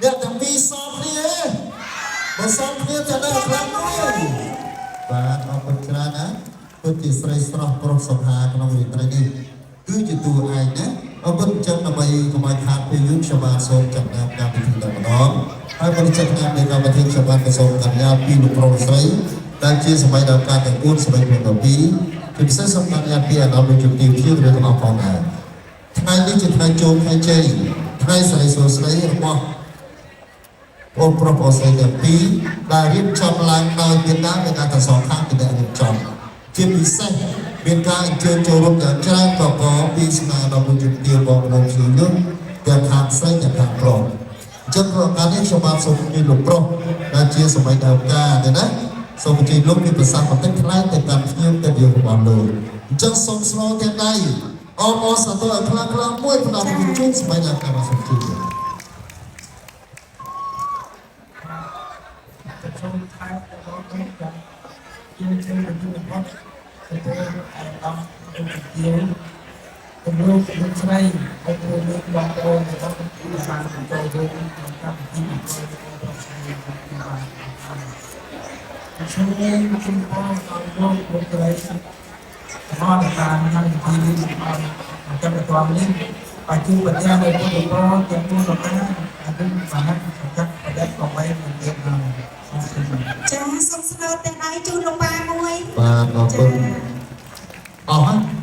អ្នកទាំងពីរសមគ្នាទេបើសមគ្នាចាស់ដល់ខ្លាំងមួយបាទអរគុណច្រើនណាពិតជាស្រីស្រស់ប្រុសសុខាក្នុងរាត្រីនេះគឺជាតួឯងណាអរគុណអញ្ចឹងដើម្បីកុំឲ្យខាតពេលយូរខ្ញុំបាទសូមចាប់ផ្ដើមកម្មវិធីតែម្ដងហើយបរិច្ចាគតាមនៃកម្មវិធីខ្ញុំបាទក៏សូមកញ្ញាពីលោកប្រុសស្រីដែលជាសម័យដល់ការទាំង4សម័យទាំង2ជាពិសេសសូមកញ្ញាពីអាដាមលោកជំទាវជាឬទាំងអស់ផងដែរថ្ងៃនេះជាថ្ងៃចូលថ្ងៃជ័យថ្ងៃស្រីសួស្តីរបស់ បងប្រុសប្អូនស្រីទាំងពីរដែលរៀបចំឡើងដោយមេដាមេដាទាំងសងខាងពីអ្នករៀបចំជាពិសេសមានការអញ្ជើញចូលរួមយ៉ាងច្រើនកកពីស្នាដល់លោកជំទាវបងប្អូនស្រីនោះទាំងខាងស្រីទាំងខាងប្រុសអញ្ចឹងក្នុងការនេះខ្ញុំបាទសូមអញ្ជើញលោកប្រុសដែលជាសម័យដើមការទេណាសូមអញ្ជើញលោកមានប្រសាសន៍បន្តិចថ្លែងទៅកាន់ភ្ញៀវកិត្តិយសរបស់លោកអញ្ចឹងសូមស្នូទាំងដៃអបអរសាទរឲ្យខ្លាំងខ្លាំងមួយផ្ដល់ពីជូនសម័យដើមការបាទសូមជឿ សូមថែមដល់លោកចាជាជើងជំនុំផុតទទួលអាដាមលោកទាវជំនួសលោកស្រីហើយជួយលើកបងប្អូនរបស់ទីបានចូលរួមក្នុងកម្មវិធីរបស់ស្រីបាទសូមជម្រាបដល់លោកលោកស្រីទាំងតាមកម្មវិធីនេះបានកម្មវិធីនេះបច្ចុប្បន្ននៅពុទ្ធបរិស័ទទាំង4ប្រការអាយុបានសង្កាត់បដិប8មិនទៀតហើយសូមជម្រាប ចាសូមស្នូទាំងដៃជូនលោកប៉ាមួយ បាទអរគុណអស់ហើយ